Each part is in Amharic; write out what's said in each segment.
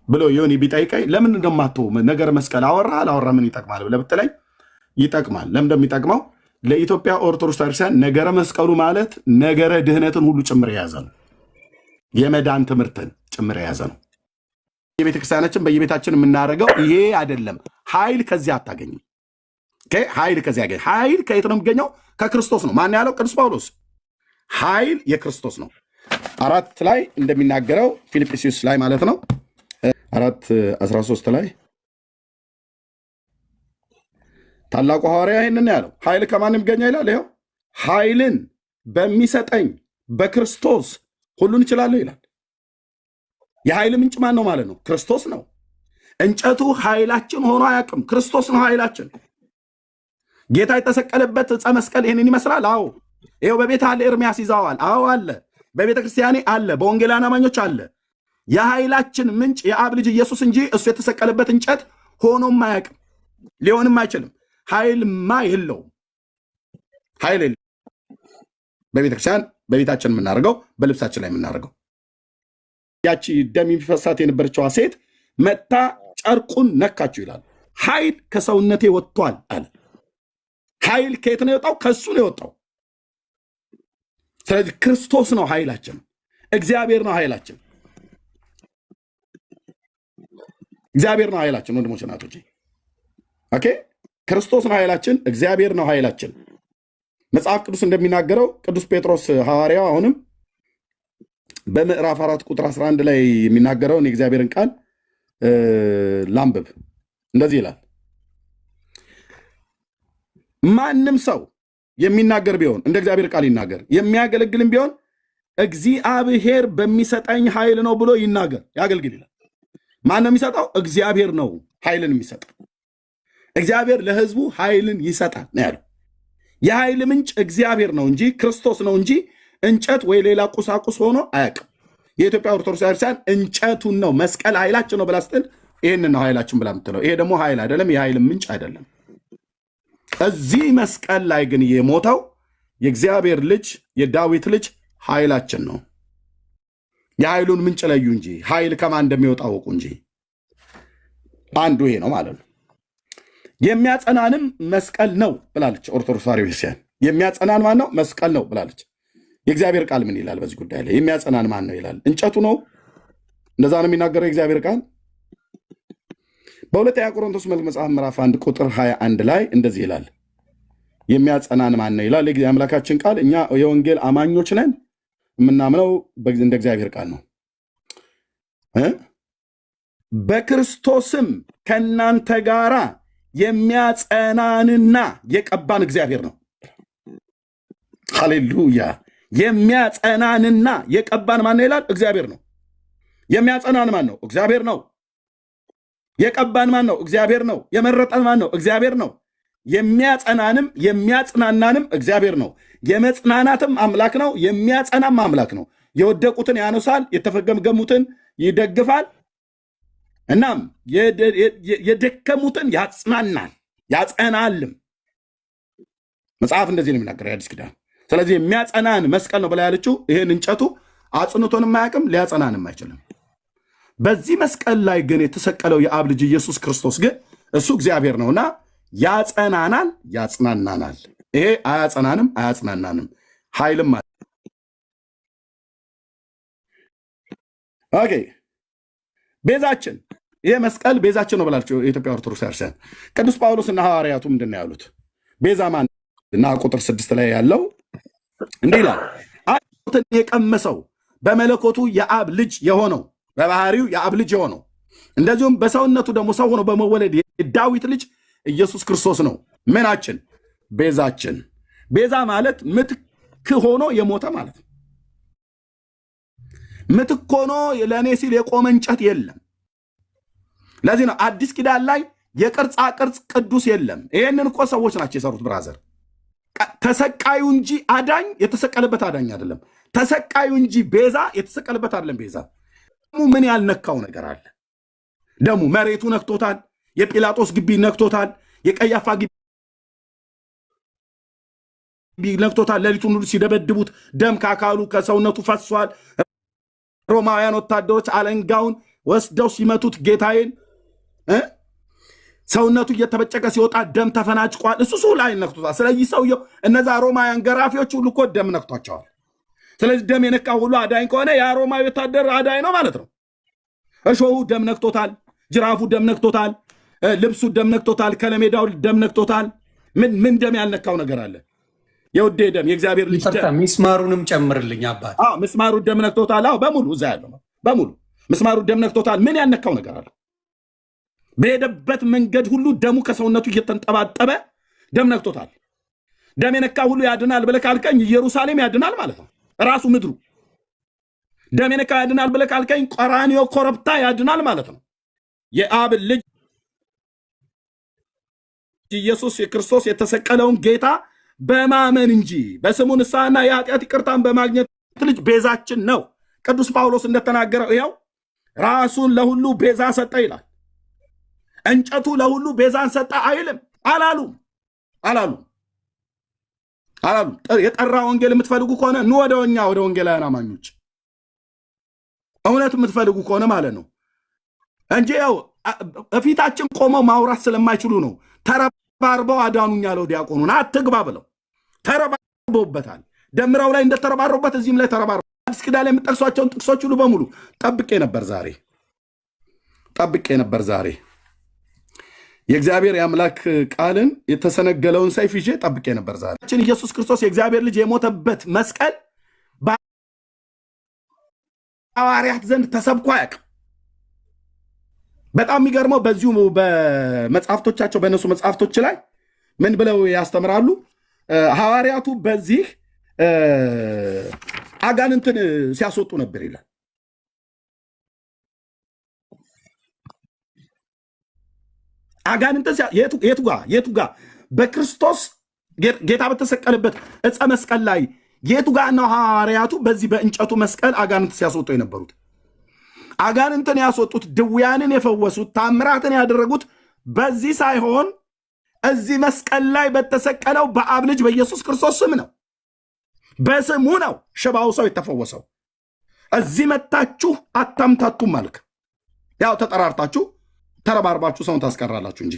ብሎ ዮኒ ቢጠይቀኝ ለምን እንደማትተው ነገር መስቀል አወራ አላወራ ምን ይጠቅማል ብለህ ብትለኝ ይጠቅማል። ለምን እንደሚጠቅመው ለኢትዮጵያ ኦርቶዶክስ ቤተክርስቲያን ነገረ መስቀሉ ማለት ነገረ ድህነትን ሁሉ ጭምር የያዘ ነው። የመዳን ትምህርትን ጭምር የያዘ ነው። የቤተክርስቲያናችን በየቤታችን የምናደርገው ይሄ አይደለም። ኃይል ከዚያ አታገኝም። Okay፣ ኃይል ከዚያ ያገኝ። ኃይል ከየት ነው የሚገኘው? ከክርስቶስ ነው። ማን ያለው? ቅዱስ ጳውሎስ። ኃይል የክርስቶስ ነው። 4 ላይ እንደሚናገረው ፊልጵስዩስ ላይ ማለት ነው፣ 4:13 ላይ ታላቁ ሐዋርያ ይህንን ያለው ኃይል ከማን የሚገኘው ይላል። ይኸው ኃይልን በሚሰጠኝ በክርስቶስ ሁሉን እችላለሁ ይላል። የኃይል ምንጭ ማን ነው ማለት ነው? ክርስቶስ ነው። እንጨቱ ኃይላችን ሆኖ አያውቅም። ክርስቶስ ነው ኃይላችን። ጌታ የተሰቀለበት ዕፀ መስቀል ይህንን ይመስላል። አዎ ይኸው በቤት አለ። ኤርሚያስ ይዘዋል። አዎ አለ። በቤተ ክርስቲያኔ አለ። በወንጌላውያን አማኞች አለ። የኃይላችን ምንጭ የአብ ልጅ ኢየሱስ እንጂ እሱ የተሰቀለበት እንጨት ሆኖም አያውቅም፣ ሊሆንም አይችልም። ኃይልማ የለውም። ኃይል የለውም። በቤተክርስቲያን በቤታችን የምናደርገው በልብሳችን ላይ የምናደርገው ያቺ ደም የሚፈሳት የነበረችዋ ሴት መታ ጨርቁን ነካችው ይላል። ኃይል ከሰውነቴ ወጥቷል አለ። ኃይል ከየት ነው የወጣው? ከእሱ ነው የወጣው። ስለዚህ ክርስቶስ ነው ኃይላችን፣ እግዚአብሔር ነው ኃይላችን፣ እግዚአብሔር ነው ኃይላችን። ወንድሞች እናቶቼ፣ okay፣ ክርስቶስ ነው ኃይላችን፣ እግዚአብሔር ነው ኃይላችን። መጽሐፍ ቅዱስ እንደሚናገረው ቅዱስ ጴጥሮስ ሐዋርያው አሁንም በምዕራፍ 4 ቁጥር 11 ላይ የሚናገረውን የእግዚአብሔርን ቃል ላንብብ። እንደዚህ ይላል፣ ማንም ሰው የሚናገር ቢሆን እንደ እግዚአብሔር ቃል ይናገር፣ የሚያገለግልም ቢሆን እግዚአብሔር በሚሰጠኝ ኃይል ነው ብሎ ይናገር ያገልግል ይላል። ማን ነው የሚሰጠው? እግዚአብሔር ነው ኃይልን የሚሰጠው። እግዚአብሔር ለሕዝቡ ኃይልን ይሰጣል ነው ያለው። የኃይል ምንጭ እግዚአብሔር ነው እንጂ ክርስቶስ ነው እንጂ እንጨት ወይ ሌላ ቁሳቁስ ሆኖ አያውቅም። የኢትዮጵያ ኦርቶዶክስ ቤተክርስቲያን እንጨቱን ነው መስቀል ኃይላችን ነው ብላ ስትል ይህንን ነው ኃይላችን ብላ የምትለው። ይሄ ደግሞ ኃይል አይደለም፣ የኃይል ምንጭ አይደለም። እዚህ መስቀል ላይ ግን የሞተው የእግዚአብሔር ልጅ የዳዊት ልጅ ኃይላችን ነው። የኃይሉን ምንጭ ለዩ እንጂ ኃይል ከማን እንደሚወጣ አወቁ እንጂ። አንዱ ይሄ ነው ማለት ነው። የሚያጸናንም መስቀል ነው ብላለች ኦርቶዶክስ ተዋሕዶ ቤተክርስቲያን። የሚያጸናን ማን ነው? መስቀል ነው ብላለች። የእግዚአብሔር ቃል ምን ይላል በዚህ ጉዳይ ላይ? የሚያጸናን ማን ነው ይላል? እንጨቱ ነው። እንደዛ ነው የሚናገረው የእግዚአብሔር ቃል። በሁለተኛ ቆሮንቶስ መልእክት መጽሐፍ ምዕራፍ 1 ቁጥር 21 ላይ እንደዚህ ይላል፣ የሚያጸናን ማን ነው ይላል የአምላካችን ቃል። እኛ የወንጌል አማኞች ነን፣ የምናምነው እንደ እግዚአብሔር ቃል ነው። በክርስቶስም ከእናንተ ጋራ የሚያጸናንና የቀባን እግዚአብሔር ነው። ሃሌሉያ! የሚያጸናንና የቀባን ማን ነው ይላል? እግዚአብሔር ነው። የሚያጸናን ማን ነው? እግዚአብሔር ነው። የቀባን ማን ነው? እግዚአብሔር ነው። የመረጠን ማን ነው? እግዚአብሔር ነው። የሚያጸናንም የሚያጽናናንም እግዚአብሔር ነው። የመጽናናትም አምላክ ነው። የሚያጸናም አምላክ ነው። የወደቁትን ያነሳል፣ የተፈገምገሙትን ይደግፋል። እናም የደከሙትን ያጽናናል ያጸናልም። መጽሐፍ እንደዚህ ነው የሚናገረው የአዲስ ኪዳን። ስለዚህ የሚያጸናን መስቀል ነው ብላ ያለችው ይህን እንጨቱ አጽንቶንም አያውቅም፣ ሊያጸናንም አይችልም። በዚህ መስቀል ላይ ግን የተሰቀለው የአብ ልጅ ኢየሱስ ክርስቶስ ግን እሱ እግዚአብሔር ነውና ያጸናናል፣ ያጽናናናል። ይሄ አያጸናንም፣ አያጽናናንም። ኃይልም okay ቤዛችን ይሄ መስቀል ቤዛችን ነው ብላችሁ የኢትዮጵያ ኦርቶዶክስ ቤተክርስቲያን ቅዱስ ጳውሎስ እና ሐዋርያቱ ምንድን ነው ያሉት? ቤዛ ማን እና ቁጥር 6 ላይ ያለው እንዲህ ይላል፣ ሞትን የቀመሰው በመለኮቱ የአብ ልጅ የሆነው በባህሪው የአብ ልጅ የሆነው እንደዚሁም በሰውነቱ ደግሞ ሰው ሆኖ በመወለድ የዳዊት ልጅ ኢየሱስ ክርስቶስ ነው። ምናችን? ቤዛችን። ቤዛ ማለት ምትክ ሆኖ የሞተ ማለት ነው። ምትክ ሆኖ ለእኔ ሲል የቆመ እንጨት የለም። ለዚህ ነው አዲስ ኪዳን ላይ የቅርጻ ቅርጽ ቅዱስ የለም። ይሄንን እኮ ሰዎች ናቸው የሰሩት brother። ተሰቃዩ እንጂ አዳኝ የተሰቀለበት አዳኝ አይደለም። ተሰቃዩ እንጂ ቤዛ የተሰቀለበት አይደለም። ቤዛ ደሙ ምን ያልነካው ነገር አለ? ደሙ መሬቱ ነክቶታል። የጲላጦስ ግቢ ነክቶታል። የቀያፋ ግቢ ነክቶታል። ሌሊቱን ሁሉ ሲደበድቡት ደም ከአካሉ ከሰውነቱ ፈሷል። ሮማውያን ወታደሮች አለንጋውን ወስደው ሲመቱት ጌታዬን እ ሰውነቱ እየተበጨቀ ሲወጣ ደም ተፈናጭቋል። እሱ ላይ ነክቶታል። ስለዚህ ሰውየው እነዛ ሮማውያን ገራፊዎች ሁሉ እኮ ደም ነክቷቸዋል። ስለዚህ ደም የነካ ሁሉ አዳኝ ከሆነ ያ ሮማዊ ወታደር አዳኝ ነው ማለት ነው። እሾሁ ደም ነክቶታል፣ ጅራፉ ደም ነክቶታል፣ ልብሱ ደም ነክቶታል፣ ከለሜዳው ደም ነክቶታል። ምን ምን ደም ያልነካው ነገር አለ? የውዴ ደም፣ የእግዚአብሔር ልጅ ይቅርታ ደም። ሚስማሩንም ጨምርልኝ አባት። አዎ ምስማሩ ደም ነክቶታል። አዎ በሙሉ እዛ ያለው በሙሉ ምስማሩ ደም ነክቶታል። ምን ያልነካው ነገር አለ? በሄደበት መንገድ ሁሉ ደሙ ከሰውነቱ እየተንጠባጠበ ደም ነክቶታል። ደም የነካ ሁሉ ያድናል ብለህ ካልከኝ ኢየሩሳሌም ያድናል ማለት ነው። ራሱ ምድሩ ደም የነካ ያድናል ብለህ ካልከኝ ቀራንዮ ኮረብታ ያድናል ማለት ነው። የአብ ልጅ ኢየሱስ የክርስቶስ የተሰቀለውን ጌታ በማመን እንጂ በስሙ ንስሐና የኃጢአት ይቅርታን በማግኘት ልጅ ቤዛችን ነው። ቅዱስ ጳውሎስ እንደተናገረው ይኸው ራሱን ለሁሉ ቤዛ ሰጠ ይላል። እንጨቱ ለሁሉ ቤዛን ሰጠ አይልም። አላሉም አላሉም አላሉም። የጠራ ወንጌል የምትፈልጉ ከሆነ ኑ ወደ እኛ ወደ ወንጌላውያን አማኞች፣ እውነት የምትፈልጉ ከሆነ ማለት ነው እንጂ ያው እፊታችን ቆመው ማውራት ስለማይችሉ ነው። ተረባርበው አዳኑኝ ያለው ዲያቆኑን አትግባ ብለው ተረባርበውበታል። ደምረው ላይ እንደተረባረቡበት እዚህም ላይ ተረባርበው አዲስ ኪዳን ላይ የምጠቅሷቸውን ጥቅሶች ሁሉ በሙሉ ጠብቄ ነበር ዛሬ፣ ጠብቄ ነበር ዛሬ። የእግዚአብሔር የአምላክ ቃልን የተሰነገለውን ሰይፍ ይዤ ጠብቄ ነበር ዛሬ። ኢየሱስ ክርስቶስ የእግዚአብሔር ልጅ የሞተበት መስቀል በሐዋርያት ዘንድ ተሰብኮ አያውቅም። በጣም የሚገርመው በዚሁ በመጽሐፍቶቻቸው በእነሱ መጽሐፍቶች ላይ ምን ብለው ያስተምራሉ? ሐዋርያቱ በዚህ አጋንንትን ሲያስወጡ ነበር ይላል። አጋንንትን የቱ ጋ የቱ ጋ በክርስቶስ ጌታ በተሰቀለበት ዕፀ መስቀል ላይ የቱ ጋ ነው ሐዋርያቱ በዚህ በእንጨቱ መስቀል አጋንንት ሲያስወጡ የነበሩት? አጋንንትን ያስወጡት፣ ድውያንን የፈወሱት፣ ታምራትን ያደረጉት በዚህ ሳይሆን እዚህ መስቀል ላይ በተሰቀለው በአብ ልጅ በኢየሱስ ክርስቶስ ስም ነው። በስሙ ነው ሽባው ሰው የተፈወሰው። እዚህ መታችሁ አታምታቱም አልክ። ያው ተጠራርታችሁ ተረባርባችሁ ሰውን ታስቀራላችሁ እንጂ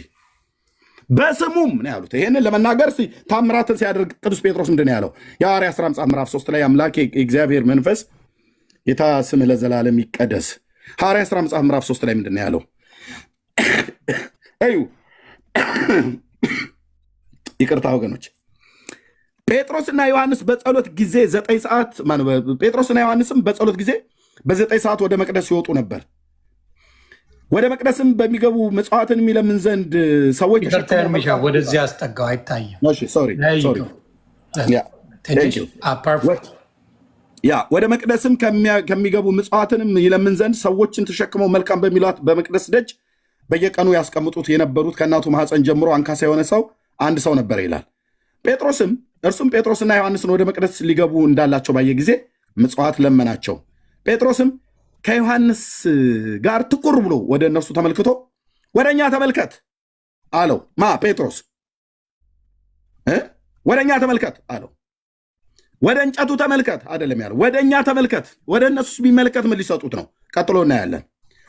በስሙም ነው ያሉት። ይሄንን ለመናገር እስቲ ታምራትን ሲያደርግ ቅዱስ ጴጥሮስ ምንድን ነው ያለው? የሐዋርያት ሥራ መጽሐፍ ምዕራፍ 3 ላይ አምላክ የእግዚአብሔር መንፈስ ጌታ ስምህ ለዘላለም ይቀደስ። ሐዋርያት ሥራ መጽሐፍ ምዕራፍ 3 ላይ ምንድን ነው ያለው? እዩ፣ ይቅርታ ወገኖች። ጴጥሮስና ዮሐንስ በጸሎት ጊዜ 9 ሰዓት፣ ጴጥሮስና ዮሐንስም በጸሎት ጊዜ በ9 ሰዓት ወደ መቅደስ ይወጡ ነበር። ወደ መቅደስም በሚገቡ ምጽዋትን የሚለምን ዘንድ ሰዎች ይቅርታ ተሸክመው ኤርሚሻ፣ መልካም ወደዚህ አስጠጋው፣ አይታይም። እሺ፣ sorry sorry። Yeah, thank you. Perfect. Yeah፣ ወደ መቅደስም ከሚገቡ ምጽዋትንም ይለምን ዘንድ ሰዎችን ተሸክመው መልካም በሚሏት በመቅደስ ደጅ በየቀኑ ያስቀምጡት የነበሩት ከእናቱ ማኅፀን ጀምሮ አንካሳ የሆነ ሰው አንድ ሰው ነበር ይላል። ጴጥሮስም እርሱም ጴጥሮስና ዮሐንስን ወደ መቅደስ ሊገቡ እንዳላቸው ባየ ጊዜ ምጽዋት ለመናቸው። ጴጥሮስም ከዮሐንስ ጋር ትኩር ብሎ ወደ እነርሱ ተመልክቶ ወደ እኛ ተመልከት አለው። ማ ጴጥሮስ እ? ወደ እኛ ተመልከት አለው። ወደ እንጨቱ ተመልከት አይደለም ያለው፣ ወደ እኛ ተመልከት። ወደ እነሱስ ቢመለከት ምን ሊሰጡት ነው? ቀጥሎ እናያለን።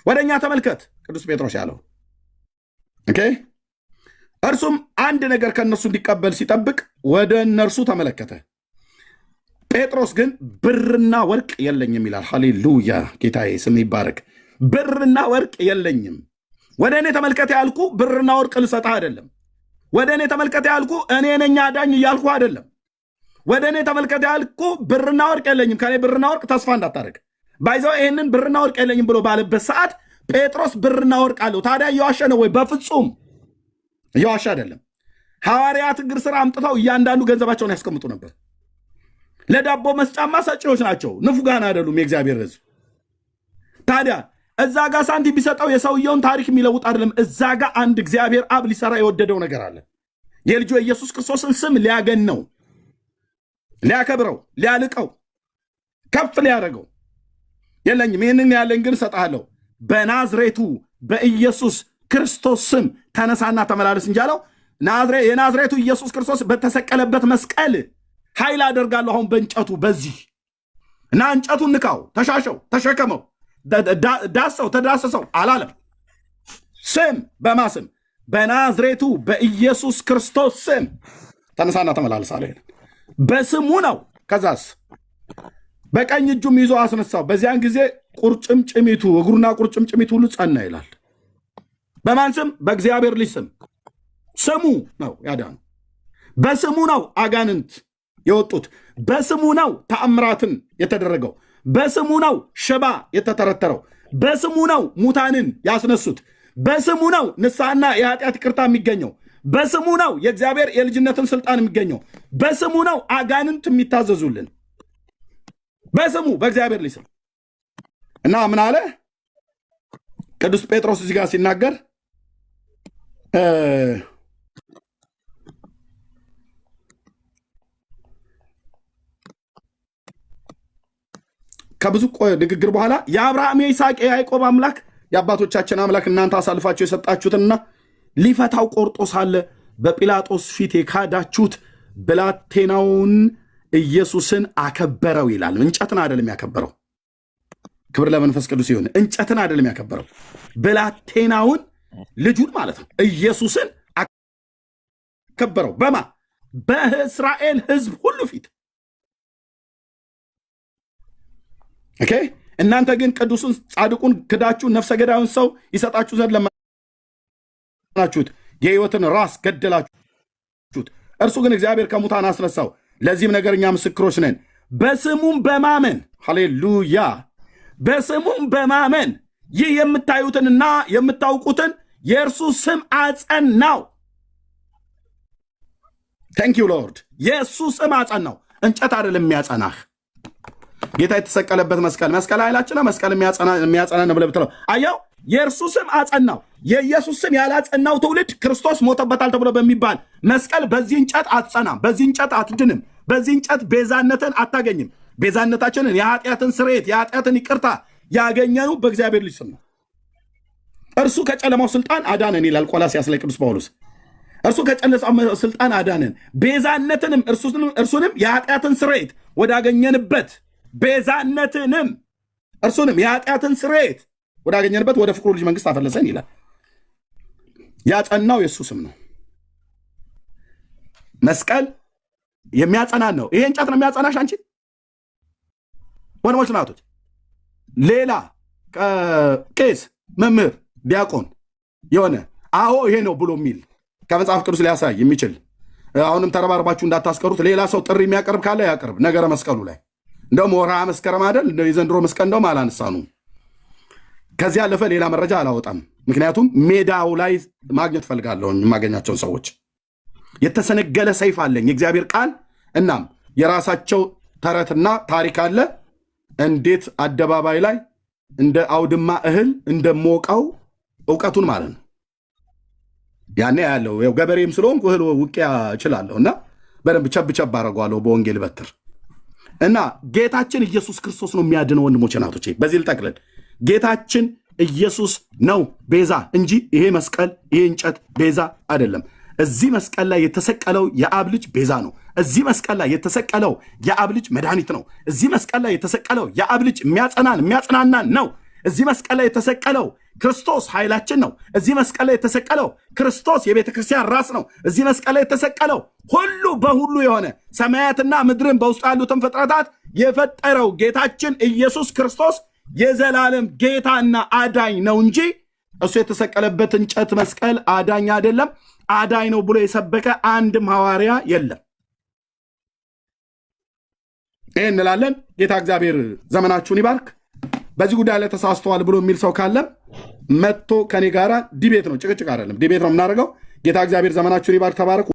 ወደ እኛ ተመልከት ቅዱስ ጴጥሮስ ያለው። Okay። እርሱም አንድ ነገር ከእነርሱ እንዲቀበል ሲጠብቅ ወደ እነርሱ ተመለከተ። ጴጥሮስ ግን ብርና ወርቅ የለኝም ይላል። ሃሌሉያ፣ ጌታዬ ስም ይባረክ። ብርና ወርቅ የለኝም። ወደ እኔ ተመልከት ያልኩ ብርና ወርቅ ልሰጥህ አይደለም። ወደ እኔ ተመልከት ያልኩ እኔ ነኝ አዳኝ እያልኩ አይደለም። ወደ እኔ ተመልከት ያልኩ ብርና ወርቅ የለኝም፣ ከኔ ብርና ወርቅ ተስፋ እንዳታደርግ። By the way ይህንን ብርና ወርቅ የለኝም ብሎ ባለበት ሰዓት ጴጥሮስ ብርና ወርቅ አለው። ታዲያ እየዋሸ ነው ወይ? በፍጹም እየዋሸ አይደለም። ሐዋርያት እግር ስር አምጥተው እያንዳንዱ ገንዘባቸውን ያስቀምጡ ነበር። ለዳቦ መስጫማ ሰጪዎች ናቸው፣ ንፉጋን አይደሉም የእግዚአብሔር ሕዝብ። ታዲያ እዛ ጋር ሳንቲም ቢሰጠው የሰውየውን ታሪክ የሚለውጥ አይደለም። እዛ ጋር አንድ እግዚአብሔር አብ ሊሰራ የወደደው ነገር አለ። የልጁ የኢየሱስ ክርስቶስን ስም ሊያገነው፣ ሊያከብረው፣ ሊያልቀው፣ ከፍ ሊያደርገው። የለኝም፣ ይህንን ያለኝ ግን እሰጥሃለሁ፣ በናዝሬቱ በኢየሱስ ክርስቶስ ስም ተነሳና ተመላለስ እንጂ አለው። የናዝሬቱ ኢየሱስ ክርስቶስ በተሰቀለበት መስቀል ኃይል አደርጋለሁ አሁን በእንጨቱ በዚህ እና እንጨቱን ንካው፣ ተሻሸው፣ ተሸከመው፣ ዳሰው ተዳሰሰው አላለም። ስም በማ ስም? በናዝሬቱ በኢየሱስ ክርስቶስ ስም ተነሳና ተመላለስ አለ። በስሙ ነው። ከዛስ በቀኝ እጁም ይዞ አስነሳው። በዚያን ጊዜ ቁርጭምጭሚቱ እግሩና ቁርጭምጭሚቱ ሁሉ ጸና ይላል። በማን ስም? በእግዚአብሔር ልጅ ስም። ስሙ ነው ያዳነው። በስሙ ነው አጋንንት የወጡት። በስሙ ነው ተአምራትን የተደረገው። በስሙ ነው ሽባ የተተረተረው። በስሙ ነው ሙታንን ያስነሱት። በስሙ ነው ንስሐና የኃጢአት ይቅርታ የሚገኘው። በስሙ ነው የእግዚአብሔር የልጅነትን ስልጣን የሚገኘው። በስሙ ነው አጋንንት የሚታዘዙልን። በስሙ በእግዚአብሔር ልጅ ስም። እና ምን አለ ቅዱስ ጴጥሮስ እዚህ ጋር ሲናገር፣ ከብዙ ንግግር በኋላ የአብርሃም የይስሐቅ የያዕቆብ አምላክ የአባቶቻችን አምላክ እናንተ አሳልፋችሁ የሰጣችሁትና ሊፈታው ቆርጦ ሳለ በጲላጦስ ፊት የካዳችሁት ብላቴናውን ኢየሱስን አከበረው ይላል። እንጨትን አይደለም ያከበረው። ክብር ለመንፈስ ቅዱስ ይሁን። እንጨትን አይደለም ያከበረው፣ ብላቴናውን ልጁን ማለት ነው፣ ኢየሱስን አከበረው። በማ? በእስራኤል ሕዝብ ሁሉ ፊት። Okay። እናንተ ግን ቅዱሱን ጻድቁን ክዳችሁ ነፍሰ ገዳዩን ሰው ይሰጣችሁ ዘንድ ለመናችሁት፣ የሕይወትን ራስ ገደላችሁት። እርሱ ግን እግዚአብሔር ከሙታን አስነሳው። ለዚህም ነገር እኛ ምስክሮች ነን። በስሙም በማመን፣ ሃሌሉያ፣ በስሙም በማመን ይህ የምታዩትንና የምታውቁትን የእርሱ ስም አጸናው። Thank you Lord። የእሱ ስም አጸናው። እንጨት አይደለም የሚያጸናህ። ጌታ የተሰቀለበት መስቀል፣ መስቀል ኃይላችን ነው። መስቀል የሚያጸና ነው ብለህ ብትለው አየው፣ የእርሱ ስም አጸናው። የኢየሱስ ስም ያላጸናው ትውልድ ክርስቶስ ሞተበታል ተብሎ በሚባል መስቀል በዚህ እንጨት አትጸናም፣ በዚህ እንጨት አትድንም፣ በዚህ እንጨት ቤዛነትን አታገኝም። ቤዛነታችንን፣ የኃጢአትን ስርየት፣ የኃጢአትን ይቅርታ ያገኘነው በእግዚአብሔር ልጅ ስም ነው። እርሱ ከጨለማው ስልጣን አዳነን ይላል ቆላስይስ ላይ ቅዱስ ጳውሎስ። እርሱ ከጨለማው ስልጣን አዳነን፣ ቤዛነትንም እርሱንም የኃጢአትን ስርየት ወዳገኘንበት፣ ቤዛነትንም እርሱንም የኃጢአትን ስርየት ወዳገኘንበት ወደ ፍቅሩ ልጅ መንግስት አፈለሰን ይላል። ያጸናው የእሱ ስም ነው። መስቀል የሚያጸናን ነው። ይሄ እንጨት ነው የሚያጸናሽ አንቺ። ወንድሞች እናቶች፣ ሌላ ቄስ፣ መምህር፣ ዲያቆን የሆነ አዎ ይሄ ነው ብሎ የሚል ከመጽሐፍ ቅዱስ ሊያሳይ የሚችል፣ አሁንም ተረባርባችሁ እንዳታስቀሩት። ሌላ ሰው ጥሪ የሚያቀርብ ካለ ያቅርብ። ነገረ መስቀሉ ላይ እንደውም ወርሃ መስከረም አይደል? እንደው የዘንድሮ መስቀል እንደውም አላነሳኑም። ከዚህ ያለፈ ሌላ መረጃ አላወጣም። ምክንያቱም ሜዳው ላይ ማግኘት ፈልጋለሁ የማገኛቸውን ሰዎች። የተሰነገለ ሰይፍ አለኝ፣ የእግዚአብሔር ቃል። እናም የራሳቸው ተረትና ታሪክ አለ። እንዴት አደባባይ ላይ እንደ አውድማ እህል እንደሞቀው እውቀቱን ማለት ነው። ያኔ ያለው ያው ገበሬም ስለሆንኩ እህል ውቂያ እችላለሁ እና በደንብ ቸብ ቸብ አደርገዋለሁ በወንጌል በትር። እና ጌታችን ኢየሱስ ክርስቶስ ነው የሚያድነው። ወንድሞቼ እናቶቼ፣ በዚህ ልጠቅልል። ጌታችን ኢየሱስ ነው ቤዛ እንጂ ይሄ መስቀል ይሄ እንጨት ቤዛ አይደለም። እዚህ መስቀል ላይ የተሰቀለው የአብ ልጅ ቤዛ ነው። እዚህ መስቀል ላይ የተሰቀለው የአብ ልጅ መድኃኒት ነው። እዚህ መስቀል ላይ የተሰቀለው የአብ ልጅ የሚያጸናን የሚያጽናናን ነው። እዚህ መስቀል ላይ የተሰቀለው ክርስቶስ ኃይላችን ነው። እዚህ መስቀል ላይ የተሰቀለው ክርስቶስ የቤተ ክርስቲያን ራስ ነው። እዚህ መስቀል ላይ የተሰቀለው ሁሉ በሁሉ የሆነ ሰማያትና ምድርን በውስጡ ያሉትን ፍጥረታት የፈጠረው ጌታችን ኢየሱስ ክርስቶስ የዘላለም ጌታና አዳኝ ነው እንጂ እሱ የተሰቀለበት እንጨት መስቀል አዳኝ አይደለም። አዳኝ ነው ብሎ የሰበከ አንድም ሐዋርያ የለም። ይህ እንላለን። ጌታ እግዚአብሔር ዘመናችሁን ይባርክ። በዚህ ጉዳይ ላይ ተሳስተዋል ብሎ የሚል ሰው ካለም መጥቶ ከኔ ጋራ debate ነው፣ ጭቅጭቅ አይደለም፣ debate ነው የምናደርገው። ጌታ እግዚአብሔር ዘመናችሁን ይባርክ። ተባረኩ።